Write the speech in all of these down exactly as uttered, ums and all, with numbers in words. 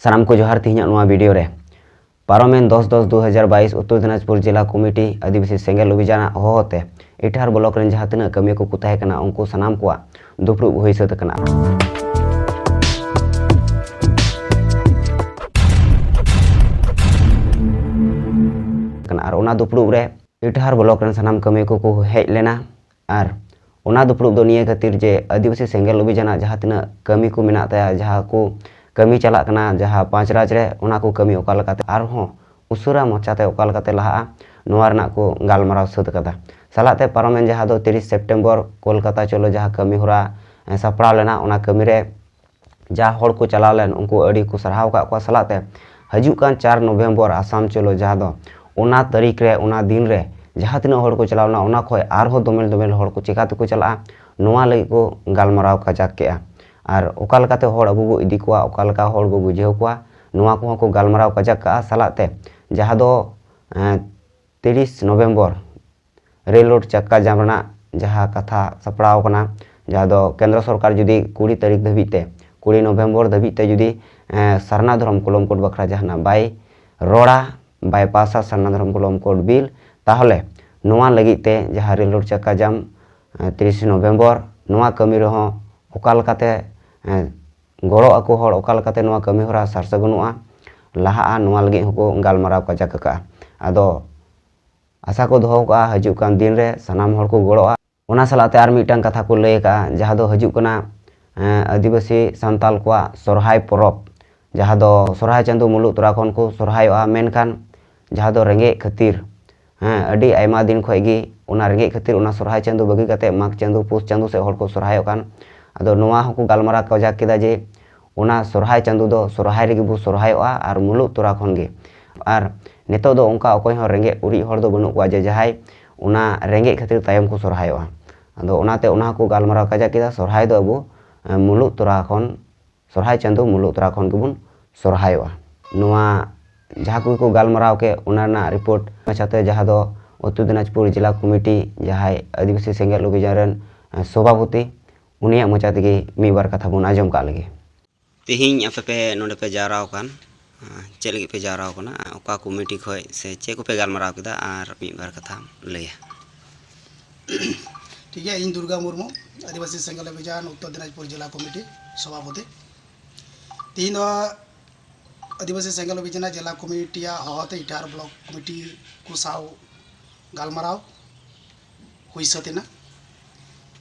ᱥᱟᱱᱟᱢ ᱠᱚ ᱡᱚᱦᱟᱨ᱾ ᱛᱮᱦᱮᱧᱟᱜ ᱱᱚᱣᱟ ᱵᱷᱤᱰᱤᱭᱳ ᱨᱮ ᱯᱟᱨᱚᱢᱮᱱ ᱫᱚᱥ ᱫᱚᱥ ᱫᱩ ᱦᱟᱡᱟᱨ ᱵᱟᱭᱤᱥ ᱩᱛᱛᱚᱨ ᱫᱤᱱᱟᱡᱽᱯᱩᱨ ᱡᱮᱞᱟ ᱠᱚᱢᱤᱴᱤ ᱟᱹᱫᱤᱵᱟᱹᱥᱤ ᱥᱮᱸᱜᱮᱞ ᱚᱵᱷᱤᱡᱟᱱᱟᱜ ᱦᱚᱦᱚ ᱛᱮ ᱤᱴᱟᱦᱟᱨ ᱵᱞᱚᱠ ᱨᱮᱱ ᱡᱟᱦᱟᱸ ᱛᱤᱱᱟᱹᱜ ᱠᱟᱹᱢᱤᱭᱟᱹ ᱠᱚᱠᱚ ᱛᱟᱦᱮᱸ ᱠᱟᱱᱟ, ᱩᱱᱠᱩ ᱥᱟᱱᱟᱢ ᱠᱚᱣᱟᱜ ᱫᱩᱯᱲᱩᱵ ᱦᱩᱭ ᱥᱟᱹᱛ ᱟᱠᱟᱱᱟ᱾ ᱟᱨ ᱚᱱᱟ ᱫᱩᱯᱲᱩᱵ ᱨᱮ ᱤᱴᱟᱦᱟᱨ ᱵᱞᱚᱠ ᱨᱮᱱ ᱥᱟᱱᱟᱢ ᱠᱟᱹᱢᱤᱭᱟᱹ ᱠᱚᱠᱚ ᱦᱮᱡ ᱞᱮᱱᱟ᱾ ᱟᱨ ᱚᱱᱟ ᱫᱩᱯᱲᱩᱵ ᱫᱚ ᱱᱤᱭᱟᱹ ᱠᱷᱟᱹᱛᱤᱨ ᱡᱮ ᱟᱹᱫᱤᱵᱟᱹᱥᱤ ᱥᱮᱸᱜᱮᱞ ᱚᱵᱷᱤᱡᱟᱱᱟᱜ ᱡᱟᱦᱟᱸ ᱛᱤᱱᱟᱹᱜ ᱠᱟᱹᱢᱤ ᱠᱚ ᱢᱮᱱᱟᱜ ᱛᱟᱭᱟ, ᱡᱟᱦᱟᱸ ᱠᱚ ᱠᱟᱹᱢᱤ ᱪᱟᱞᱟᱜ ᱠᱟᱱᱟ ᱡᱟᱦᱟᱸ ᱯᱟᱸᱪ ᱨᱟᱡᱽ ᱨᱮ, ᱚᱱᱟ ᱠᱚ ᱠᱟᱹᱢᱤ ᱚᱠᱟ ᱞᱮᱠᱟᱛᱮ ᱟᱨᱦᱚᱸ ᱩᱥᱟᱹᱨᱟ ᱢᱟᱪᱷᱟᱛᱮ ᱚᱠᱟ ᱞᱮᱠᱟᱛᱮ ᱞᱟᱦᱟᱜᱼᱟ, ᱱᱚᱣᱟ ᱨᱮᱱᱟᱜ ᱠᱚ ᱜᱟᱞᱢᱟᱨᱟᱣ ᱥᱟᱹᱛ ᱟᱠᱟᱫᱟ᱾ ᱥᱟᱞᱟᱜ ᱛᱮ ᱯᱟᱨᱚᱢᱮᱱ ᱡᱟᱦᱟᱸ ᱫᱚ ᱛᱤᱨᱤᱥ ᱥᱮᱯᱴᱮᱢᱵᱚᱨ ᱠᱳᱞᱠᱟᱛᱟ ᱪᱚᱞᱚ ᱡᱟᱦᱟᱸ ᱠᱟᱹᱢᱤ ᱦᱚᱨᱟ, ᱮ, ᱥᱟᱯᱲᱟᱣ ᱞᱮᱱᱟ, ᱚᱱᱟ ᱠᱟᱹᱢᱤ ᱨᱮ ᱡᱟ ᱦᱚᱲ ᱠᱚ ᱪᱟᱞᱟᱣ ᱞᱮᱱ, ᱩᱱᱠᱩ ᱟᱹᱰᱤ ᱠᱚ ᱥᱟᱨᱦᱟᱣ ᱟᱠᱟᱫ ᱠᱚᱣᱟ᱾ ᱥᱟᱞᱟᱜ ᱛᱮ ᱦᱤᱡᱩᱜ ᱠᱟᱱ ᱪᱟᱨ ᱱᱚᱵᱷᱮᱢᱵᱚᱨ ᱟᱥᱟᱢ ᱪᱚᱞᱚ, ᱡᱟᱦᱟᱸ ᱫᱚ ᱚᱱᱟ ᱛᱟᱹᱨᱤᱠᱷ ᱨᱮ, ᱚᱱᱟ ᱫᱤᱱ ᱨᱮ ᱡᱟᱦᱟᱸ ᱛᱤᱱᱟᱹᱜ ᱦᱚᱲ ᱠᱚ ᱪᱟᱞᱟᱣ ᱞᱮᱱᱟ, ᱚᱱᱟ ᱠᱷᱚᱱ ᱟᱨᱦᱚᱸ ᱫᱚᱢᱮᱞ ᱫᱚᱢᱮᱞ ᱦᱚᱲ ᱠᱚ ᱪᱮᱠᱟ ᱛᱮᱠᱚ ᱪᱟᱞᱟᱜᱼᱟ, ᱱᱚᱣᱟ ᱞᱟᱹᱜᱤᱫ ᱠᱚ ᱜᱟᱞᱢᱟᱨᱟᱣ ᱠᱟᱡᱟᱠ ᱠᱮᱜᱼᱟ᱾ ᱟᱨ ᱚᱠᱟ ᱞᱮᱠᱟᱛᱮ ᱦᱚᱲ ᱟᱵᱚ ᱵᱚ ᱤᱫᱤ ᱠᱚᱣᱟ, ᱚᱠᱟ ᱞᱮᱠᱟ ᱦᱚᱲ ᱵᱚ ᱵᱩᱡᱷᱟᱹᱣ ᱠᱚᱣᱟ, ᱱᱚᱣᱟ ᱠᱚᱦᱚᱸ ᱠᱚ ᱜᱟᱞᱢᱟᱨᱟᱣ ᱠᱟᱡᱟᱠ ᱠᱟᱜᱼᱟ᱾ ᱥᱟᱞᱟᱜ ᱛᱮ ᱡᱟᱦᱟᱸ ᱫᱚ, ᱮᱸ, ᱛᱤᱨᱤᱥ ᱱᱚᱵᱷᱮᱢᱵᱚᱨ ᱨᱮᱞ ᱨᱳᱰ ᱪᱟᱠᱟ ᱡᱟᱢ ᱨᱮᱱᱟᱜ ᱡᱟᱦᱟᱸ ᱠᱟᱛᱷᱟ ᱥᱟᱯᱲᱟᱣ ᱠᱟᱱᱟ, ᱡᱟᱦᱟᱸ ᱫᱚ ᱠᱮᱱᱫᱨᱚ ᱥᱚᱨᱠᱟᱨ ᱡᱩᱫᱤ ᱠᱩᱲᱤ ᱛᱟᱹᱨᱤᱠᱷ ᱫᱷᱟᱹᱵᱤᱡ ᱛᱮ, ᱠᱩᱲᱤ ᱱᱚᱵᱷᱮᱢᱵᱚᱨ ᱫᱷᱟᱹᱵᱤᱡ ᱛᱮ ᱡᱩᱫᱤ, ᱮᱸ, ᱥᱟᱨᱱᱟ ᱫᱷᱚᱨᱚᱢ ᱠᱚᱞᱚᱢ ᱠᱳᱰ ᱵᱟᱠᱷᱨᱟ ᱡᱟᱦᱟᱱᱟᱜ ᱵᱟᱭ ᱨᱚᱲᱟ, ᱵᱟᱭ ᱯᱟᱥᱟ ᱥᱟᱨᱱᱟ ᱫᱷᱚᱨᱚᱢ ᱠᱚᱞᱚᱢ ᱠᱳᱰ ᱵᱤᱞ, ᱛᱟᱦᱚᱞᱮ ᱱᱚᱣᱟ ᱞᱟᱹᱜᱤᱫ ᱛᱮ ᱡᱟᱦᱟᱸ ᱨᱮᱞ ᱨᱳᱰ ᱪᱟᱠᱟ ᱡᱟᱢ, ᱮᱸ, ᱛᱤᱨᱤᱥᱮ ᱱᱚᱵᱷᱮᱢᱵᱚᱨ, ᱱᱚᱣᱟ ᱠᱟᱹᱢᱤ ᱨᱮᱦᱚᱸ ᱚᱠᱟ ᱞᱮᱠᱟᱛᱮ, ᱮᱸ, ᱜᱚᱲᱚ ᱟᱠᱚ ᱦᱚᱲ, ᱚᱠᱟ ᱞᱮᱠᱟᱛᱮ ᱱᱚᱣᱟ ᱠᱟᱹᱢᱤ ᱦᱚᱨᱟ ᱥᱟᱨ ᱥᱟᱹᱜᱩᱱᱚᱜᱼᱟ, ᱞᱟᱦᱟᱜᱼᱟ, ᱱᱚᱣᱟ ᱞᱟᱹᱜᱤᱫ ᱦᱚᱸᱠᱚ ᱜᱟᱞᱢᱟᱨᱟᱣ ᱠᱟᱡᱟᱠ ᱟᱠᱟᱜᱼᱟ᱾ ᱟᱫᱚ ᱟᱥᱟ ᱠᱚ ᱫᱚᱦᱚ ᱠᱟᱜᱼᱟ, ᱦᱤᱡᱩᱜ ᱠᱟᱱ ᱫᱤᱱ ᱨᱮ ᱥᱟᱱᱟᱢ ᱦᱚᱲ ᱠᱚ ᱜᱚᱲᱚᱜᱼᱟ᱾ ᱚᱱᱟ ᱥᱟᱞᱟᱜ ᱛᱮ ᱟᱨ ᱢᱤᱫᱴᱟᱝ ᱠᱟᱛᱷᱟ ᱠᱚ ᱞᱟᱹᱭ ᱟᱠᱟᱫᱼᱟ, ᱡᱟᱦᱟᱸ ᱫᱚ ᱦᱤᱡᱩᱜ ᱠᱟᱱᱟ, ᱮᱸ, ᱟᱹᱫᱤᱵᱟᱹᱥᱤ ᱥᱟᱱᱛᱟᱞ ᱠᱚᱣᱟᱜ ᱥᱚᱨᱦᱟᱭ ᱯᱚᱨᱚᱵᱽ, ᱡᱟᱦᱟᱸ ᱫᱚ ᱥᱚᱨᱦᱟᱭ ᱪᱟᱸᱫᱳ ᱢᱩᱞᱩᱜ ᱛᱚᱨᱟ ᱠᱷᱚᱱ ᱠᱚ ᱥᱚᱨᱦᱟᱭᱚᱜᱼᱟ, ᱢᱮᱱᱠᱷᱟᱱ ᱡᱟᱦᱟᱸ ᱫᱚ ᱨᱮᱸᱜᱮᱡ ᱠᱷᱟᱹᱛᱤᱨ, ᱦᱮᱸ, ᱟᱹᱰᱤ ᱟᱭᱢᱟ ᱫᱤᱱ ᱠᱷᱚᱱ ᱜᱮ ᱚᱱᱟ ᱨᱮᱸᱜᱮᱡ ᱠᱷᱟᱹᱛᱤᱨ ᱚᱱᱟ ᱥᱚᱨᱦᱟᱭ ᱪᱟᱸᱫᱳ ᱵᱟᱹᱜᱤ ᱠᱟᱛᱮ ᱢᱟᱜᱽ ᱪᱟᱸᱫᱳ, ᱯᱩᱥ ᱪᱟᱸᱫᱳ ᱥᱮᱫ ᱦᱚᱲ ᱠᱚ ᱥᱚᱨᱦᱟᱭᱚᱜ ᱠᱟᱱ᱾ ᱟᱫᱚ ᱱᱚᱣᱟ ᱦᱚᱸᱠᱚ ᱜᱟᱞᱢᱟᱨᱟᱣ ᱠᱟᱡᱟᱠ ᱠᱮᱫᱟ ᱡᱮ ᱚᱱᱟ ᱥᱚᱨᱦᱟᱭ ᱪᱟᱸᱫᱳ ᱫᱚ ᱥᱚᱨᱦᱟᱭ ᱨᱮᱜᱮ ᱵᱚ ᱥᱚᱨᱦᱟᱭᱚᱜᱼᱟ ᱟᱨ ᱢᱩᱞᱩᱜ ᱛᱚᱨᱟ ᱠᱷᱚᱱ ᱜᱮ᱾ ᱟᱨ ᱱᱤᱛᱚᱜ ᱫᱚ ᱚᱱᱠᱟ ᱚᱠᱚᱭ ᱦᱚᱸ ᱨᱮᱸᱜᱮᱡ ᱚᱨᱮᱡ ᱦᱚᱲ ᱫᱚ ᱵᱟᱹᱱᱩᱜ ᱠᱚᱣᱟ ᱡᱮ ᱡᱟᱦᱟᱸᱭ ᱚᱱᱟ ᱨᱮᱸᱜᱮᱡ ᱠᱷᱟᱹᱛᱤᱨ ᱛᱟᱭᱚᱢ ᱠᱚ ᱥᱚᱨᱦᱟᱭᱚᱜᱼᱟ᱾ ᱟᱫᱚ ᱚᱱᱟᱛᱮ ᱚᱱᱟ ᱦᱚᱸᱠᱚ ᱜᱟᱞᱢᱟᱨᱟᱣ ᱠᱟᱡᱟᱠ ᱠᱮᱫᱟ, ᱥᱚᱨᱦᱟᱭ ᱫᱚ ᱟᱵᱚ, ᱮ, ᱢᱩᱞᱩᱜ ᱛᱚᱨᱟ ᱠᱷᱚᱱ, ᱥᱚᱨᱦᱟᱭ ᱪᱟᱸᱫᱳ ᱢᱩᱞᱩᱜ ᱛᱚᱨᱟ ᱠᱷᱚᱱ ᱜᱮᱵᱚᱱ ᱥᱚᱨᱦᱟᱭᱚᱜᱼᱟ᱾ ᱱᱚᱣᱟ ᱡᱟᱦᱟᱸ ᱠᱚᱜᱮ ᱠᱚ ᱜᱟᱞᱢᱟᱨᱟᱣ ᱠᱮᱫ, ᱚᱱᱟ ᱨᱮᱱᱟᱜ ᱨᱤᱯᱳᱨᱴ ᱢᱟᱪᱷᱟᱛᱮ ᱡᱟᱦᱟᱸ ᱫᱚ ᱩᱛᱛᱚᱨ ᱫᱤᱱᱟᱡᱽᱯᱩᱨ ᱡᱮᱞᱟ ᱠᱚᱢᱤᱴᱤ ᱡᱟᱦᱟᱸᱭ ᱟᱹᱫᱤᱵᱟᱹᱥᱤ ᱥᱮᱸᱜᱮᱞ ᱚᱵᱷᱤᱡᱟᱱ ᱨᱮᱱ, ᱮ, ᱥᱚᱵᱷᱟᱯᱚᱛᱤ, ᱩᱱᱤᱭᱟᱜ ᱢᱚᱪᱟ ᱛᱮᱜᱮ ᱢᱤᱫ ᱵᱟᱨ ᱠᱟᱛᱷᱟ ᱵᱚᱱ ᱟᱸᱡᱚᱢ ᱠᱟᱜ ᱞᱮᱜᱮ᱾ ᱛᱮᱦᱮᱧ ᱟᱯᱮ ᱯᱮ ᱱᱚᱰᱮ ᱯᱮ ᱡᱟᱣᱨᱟ ᱟᱠᱟᱱ, ᱟᱸ, ᱪᱮᱫ ᱞᱟᱹᱜᱤᱫ ᱯᱮ ᱡᱟᱣᱨᱟ ᱟᱠᱟᱱᱟ? ᱚᱠᱟ ᱠᱚᱢᱤᱴᱤ ᱠᱷᱚᱱ ᱥᱮ ᱪᱮᱫ ᱠᱚᱯᱮ ᱜᱟᱞᱢᱟᱨᱟᱣ ᱠᱮᱫᱟ? ᱟᱨ ᱢᱤᱫ ᱵᱟᱨ ᱠᱟᱛᱷᱟᱢ ᱞᱟᱹᱭᱟ᱾ ᱴᱷᱤᱠ ᱜᱮᱭᱟ, ᱤᱧ ᱫᱩᱨᱜᱟ ᱢᱩᱨᱢᱩ, ᱟᱹᱫᱤᱵᱟᱹᱥᱤ ᱥᱮᱸᱜᱮᱞ ᱚᱵᱷᱤᱡᱟᱱ ᱩᱛᱛᱚᱨ ᱫᱤᱱᱟᱡᱽᱯᱩᱨ ᱡᱮᱞᱟ ᱠᱚᱢᱤᱴᱤ ᱥᱚᱵᱷᱟᱯᱚᱛᱤ᱾ ᱛᱮᱦᱮᱧ ᱫᱚ ᱟᱹᱫᱤᱵᱟᱹᱥᱤ ᱥᱮᱸᱜᱮᱞ ᱚᱵᱷᱤᱡᱟᱱ ᱡᱮᱞᱟ ᱠᱚᱢᱤᱴᱤᱭᱟᱜ ᱦᱚᱦᱚᱛᱮ ᱤᱴᱟᱦᱟᱨ ᱵᱞᱚᱠ ᱠᱚᱢᱤᱴᱤ ᱠᱚ ᱥᱟᱶ ᱜᱟᱞᱢᱟᱨᱟᱣ ᱦᱩᱭ ᱥᱟᱹᱛ ᱮᱱᱟ᱾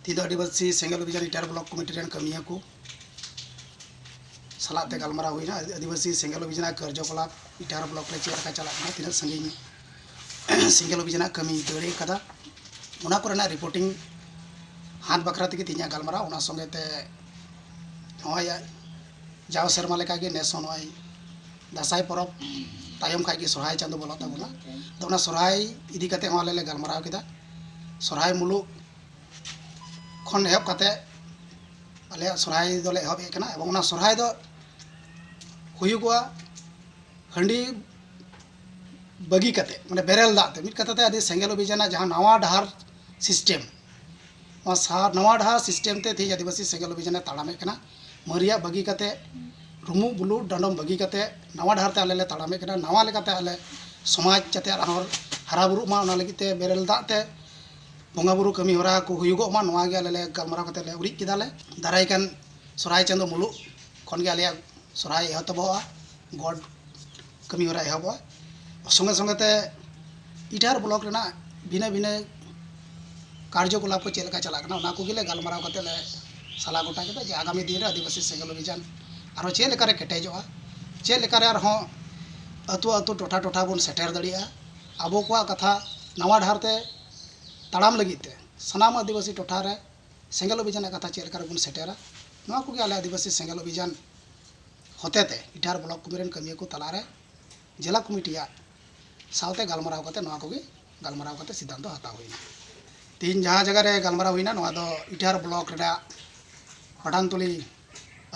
ᱛᱮᱦᱮᱧ ᱫᱚ ᱟᱹᱫᱤᱵᱟᱹᱥᱤ ᱥᱮᱸᱜᱮᱞ ᱚᱵᱷᱤᱡᱟᱱ ᱤᱴᱟᱦᱟᱨ ᱵᱞᱚᱠ ᱠᱚᱢᱤᱴᱤ ᱨᱮᱱ ᱠᱟᱹᱢᱤᱭᱟᱹ ᱠᱚ ᱥᱟᱞᱟᱜ ᱛᱮ ᱜᱟᱞᱢᱟᱨᱟᱣ ᱦᱩᱭᱱᱟ᱾ ᱟᱹᱫᱤᱵᱟᱹᱥᱤ ᱥᱮᱸᱜᱮᱞ ᱚᱵᱷᱤᱡᱟᱱ ᱠᱟᱨᱡᱚᱠᱚᱞᱟᱯ ᱤᱴᱟᱦᱟᱨ ᱵᱞᱚᱠ ᱨᱮ ᱪᱮᱫ ᱞᱮᱠᱟ ᱪᱟᱞᱟᱜ ᱠᱟᱱᱟ, ᱛᱤᱱᱟᱹᱜ ᱥᱟᱺᱜᱤᱧ ᱥᱮᱸᱜᱮᱞ ᱚᱵᱷᱤᱡᱟᱱ ᱠᱟᱹᱢᱤ ᱫᱟᱹᱲ ᱠᱟᱫᱟ, ᱚᱱᱟ ᱠᱚᱨᱮᱱᱟᱜ ᱨᱤᱯᱳᱨᱴᱤᱝ ᱦᱟᱛ ᱵᱟᱠᱷᱨᱟ ᱛᱮᱜᱮ ᱛᱮᱦᱮᱧᱟᱜ ᱜᱟᱞᱢᱟᱨᱟᱣ᱾ ᱚᱱᱟ ᱥᱚᱸᱜᱮ ᱛᱮ ᱱᱚᱜᱼᱚᱭ ᱡᱟᱣ ᱥᱮᱨᱢᱟ ᱞᱮᱠᱟᱜᱮ ᱱᱮᱥ ᱦᱚᱸ ᱱᱚᱜᱼᱚᱭ ᱫᱟᱸᱥᱟᱭ ᱯᱚᱨᱚᱵᱽ ᱛᱟᱭᱚᱢ ᱠᱷᱟᱡ ᱜᱮ ᱥᱚᱨᱦᱟᱭ ᱪᱟᱸᱫᱳ ᱵᱚᱞᱚᱜ ᱛᱟᱵᱚᱱᱟ᱾ ᱟᱫᱚ ᱚᱱᱟ ᱥᱚᱨᱦᱟᱭ ᱤᱫᱤ ᱠᱟᱛᱮ ᱦᱚᱸ ᱟᱞᱮ ᱞᱮ ᱜᱟᱞᱢᱟᱨᱟᱣ ᱠᱮᱫᱟ᱾ ᱥᱚᱨᱦᱟᱭ ᱢᱩᱞᱩᱜ ᱠᱷᱚᱱ ᱮᱦᱚᱵ ᱠᱟᱛᱮ ᱟᱞᱮᱭᱟᱜ ᱥᱚᱨᱦᱟᱭ ᱫᱚᱞᱮ ᱮᱦᱚᱵ ᱮᱫ ᱠᱟᱱᱟ, ᱮᱵᱚᱝ ᱚᱱᱟ ᱥᱚᱨᱦᱟᱭ ᱫᱚ ᱦᱩᱭᱩᱜᱚᱜᱼᱟ ᱦᱟᱺᱰᱤ ᱵᱟᱹᱜᱤ ᱠᱟᱛᱮ, ᱢᱟᱱᱮ ᱵᱮᱨᱮᱞ ᱫᱟᱜ ᱛᱮ, ᱢᱤᱫ ᱠᱟᱛᱷᱟ ᱛᱮ ᱟᱹᱫᱤ ᱥᱮᱸᱜᱮᱞ ᱚᱵᱷᱤᱡᱟᱱᱟᱜ ᱡᱟᱦᱟᱸ ᱱᱟᱣᱟ ᱰᱟᱦᱟᱨ ᱥᱤᱥᱴᱮᱢ, ᱱᱚᱣᱟ ᱥᱟ-, ᱱᱟᱣᱟ ᱰᱟᱦᱟᱨ ᱥᱤᱥᱴᱮᱢ ᱛᱮ ᱛᱮᱦᱮᱧ ᱟᱹᱫᱤᱵᱟᱹᱥᱤ ᱥᱮᱸᱜᱮᱞ ᱚᱵᱷᱤᱡᱟᱱᱮ ᱛᱟᱲᱟᱢᱮᱫ ᱠᱟᱱᱟ᱾ ᱢᱟᱹᱨᱤᱭᱟᱜ ᱵᱟᱹᱜᱤ ᱠᱟᱛᱮ, ᱨᱩᱢᱩᱜ ᱵᱩᱞᱩᱜ ᱰᱟᱸᱰᱚᱢ ᱵᱟᱹᱜᱤ ᱠᱟᱛᱮ, ᱱᱟᱣᱟ ᱰᱟᱦᱟᱨ ᱛᱮ ᱟᱞᱮ ᱞᱮ ᱛᱟᱲᱟᱢᱮᱫ ᱠᱟᱱᱟ᱾ ᱱᱟᱣᱟ ᱞᱮᱠᱟᱛᱮ ᱟᱞᱮ ᱥᱚᱢᱟᱡᱽ ᱡᱟᱛᱮ ᱟᱨᱦᱚᱸ ᱦᱟᱨᱟ ᱵᱩᱨᱩᱜ ᱢᱟ, ᱚᱱᱟ ᱞᱟᱹᱜᱤᱫ ᱛᱮ ᱵᱮᱨᱮᱞ ᱫᱟᱜ ᱛᱮ ᱵᱚᱸᱜᱟ ᱵᱩᱨᱩ ᱠᱟᱹᱢᱤ ᱦᱚᱨᱟ ᱠᱚ ᱦᱩᱭᱩᱜᱚᱜ ᱢᱟ, ᱱᱚᱣᱟ ᱜᱮ ᱟᱞᱮ ᱞᱮ ᱜᱟᱞᱢᱟᱨᱟᱣ ᱠᱟᱛᱮ ᱞᱮ ᱩᱨᱤᱡ ᱠᱮᱫᱟ ᱞᱮ᱾ ᱫᱟᱨᱟᱭ ᱠᱟᱱ ᱥᱚᱨᱦᱟᱭ ᱪᱟᱸᱫᱳ ᱢᱩᱞᱩᱜ ᱠᱷᱚᱱ ᱜᱮ ᱟᱞᱮᱭᱟᱜ ᱥᱚᱨᱦᱟᱭ ᱮᱦᱚᱵᱚᱜᱼᱟ, ᱜᱚᱰ ᱠᱟᱹᱢᱤ ᱦᱚᱨᱟ ᱮᱦᱚᱵᱚᱜᱼᱟ᱾ ᱥᱚᱸᱜᱮ ᱥᱚᱸᱜᱮ ᱛᱮ ᱤᱴᱟᱦᱟᱨ ᱵᱞᱚᱠ ᱨᱮᱱᱟᱜ ᱵᱷᱤᱱᱟᱹ ᱵᱷᱤᱱᱟᱹ ᱠᱟᱨᱡᱚᱠᱚᱞᱟᱯ ᱠᱚ ᱪᱮᱫ ᱞᱮᱠᱟ ᱪᱟᱞᱟᱜ ᱠᱟᱱᱟ, ᱚᱱᱟ ᱠᱚᱜᱮ ᱞᱮ ᱜᱟᱞᱢᱟᱨᱟᱣ ᱠᱟᱛᱮ ᱞᱮ ᱥᱟᱞᱟ ᱜᱚᱴᱟ ᱠᱮᱫᱟ ᱡᱮ ᱟᱜᱟᱢᱤ ᱫᱤᱱ ᱨᱮ ᱟᱹᱫᱤᱵᱟᱹᱥᱤ ᱥᱮᱸᱜᱮᱞ ᱚᱵᱷᱤᱡᱟᱱ ᱟᱨᱦᱚᱸ ᱪᱮᱫ ᱞᱮᱠᱟᱨᱮ ᱠᱮᱴᱮᱡᱚᱜᱼᱟ, ᱪᱮᱫ ᱞᱮᱠᱟᱨᱮ ᱟᱨᱦᱚᱸ ᱟᱹᱛᱩ ᱟᱹᱛᱩ, ᱴᱚᱴᱷᱟ ᱴᱚᱴᱷᱟ ᱵᱚᱱ ᱥᱮᱴᱮᱨ ᱫᱟᱲᱮᱭᱟᱜᱼᱟ᱾ ᱟᱵᱚ ᱠᱚᱣᱟᱜ ᱠᱟᱛᱷᱟ ᱱᱟᱣᱟ ᱰᱟᱦᱟᱨ ᱛᱮ ᱛᱟᱲᱟᱢ ᱞᱟᱹᱜᱤᱫ ᱛᱮ ᱥᱟᱱᱟᱢ ᱟᱹᱫᱤᱵᱟᱹᱥᱤ ᱴᱚᱴᱷᱟ ᱨᱮ ᱥᱮᱸᱜᱮᱞ ᱚᱵᱷᱤᱡᱟᱱ ᱨᱮᱱᱟᱜ ᱠᱟᱛᱷᱟ ᱪᱮᱫ ᱞᱮᱠᱟ ᱨᱮᱵᱚᱱ ᱥᱮᱴᱮᱨᱟ, ᱱᱚᱣᱟ ᱠᱚᱜᱮ ᱟᱞᱮ ᱟᱹᱫᱤᱵᱟᱹᱥᱤ ᱥᱮᱸᱜᱮᱞ ᱚᱵᱷᱤᱡᱟᱱ ᱦᱚᱛᱮᱛᱮ ᱤᱴᱟᱦᱟᱨ ᱵᱞᱚᱠ ᱠᱚᱢᱤᱴᱤ ᱨᱮᱱ ᱠᱟᱹᱢᱤᱭᱟᱹ ᱠᱚ ᱛᱟᱞᱟᱨᱮ ᱡᱮᱞᱟ ᱠᱚᱢᱤᱴᱤᱭᱟᱜ ᱥᱟᱶᱛᱮ ᱜᱟᱞᱢᱟᱨᱟᱣ ᱠᱟᱛᱮ, ᱱᱚᱣᱟ ᱠᱚᱜᱮ ᱜᱟᱞᱢᱟᱨᱟᱣ ᱠᱟᱛᱮ ᱥᱤᱫᱽᱫᱷᱟᱱᱛᱚ ᱦᱟᱛᱟᱣ ᱦᱩᱭᱱᱟ᱾ ᱛᱮᱦᱮᱧ ᱡᱟᱦᱟᱸ ᱡᱟᱭᱜᱟ ᱨᱮ ᱜᱟᱞᱢᱟᱨᱟᱣ ᱦᱩᱭᱱᱟ, ᱱᱚᱣᱟ ᱫᱚ ᱤᱴᱟᱦᱟᱨ ᱵᱞᱚᱠ ᱨᱮᱱᱟᱜ ᱯᱟᱴᱷᱟᱱᱛᱚᱞᱤ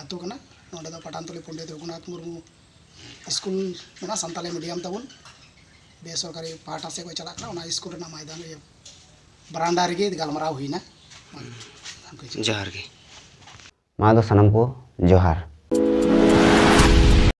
ᱟᱹᱛᱩ ᱠᱟᱱᱟ᱾ ᱱᱚᱸᱰᱮ ᱫᱚ ᱯᱟᱴᱷᱟᱱᱛᱚᱞᱤ ᱯᱚᱱᱰᱤᱛ ᱨᱚᱜᱷᱩᱱᱟᱛᱷ ᱢᱩᱨᱢᱩ ᱥᱠᱩᱞ ᱢᱮᱱᱟᱜᱼᱟ, ᱥᱟᱱᱛᱟᱞᱤ ᱢᱤᱰᱤᱭᱟᱢ ᱛᱟᱵᱚᱱ, ᱵᱮᱥᱚᱨᱠᱟᱨᱤ ᱯᱟᱦᱴᱟ ᱥᱮᱫ ᱠᱷᱚᱱ ᱪᱟᱞᱟᱜ ᱠᱟᱱᱟ᱾ ᱚᱱᱟ ᱥᱠᱩᱞ ᱨᱮᱱᱟᱜ ᱢᱚᱭᱫᱟᱱ ᱨᱮ, ᱵᱟᱨᱟᱱᱰᱟ ᱨᱮᱜᱮ ᱜᱟᱞᱢᱟᱨᱟᱣ ᱦᱩᱭᱱᱟ᱾ ᱡᱚᱦᱟᱨ ᱜᱮ᱾ ᱢᱟ ᱫᱚ ᱥᱟᱱᱟᱢ ᱠᱚ ᱡᱚᱦᱟᱨ᱾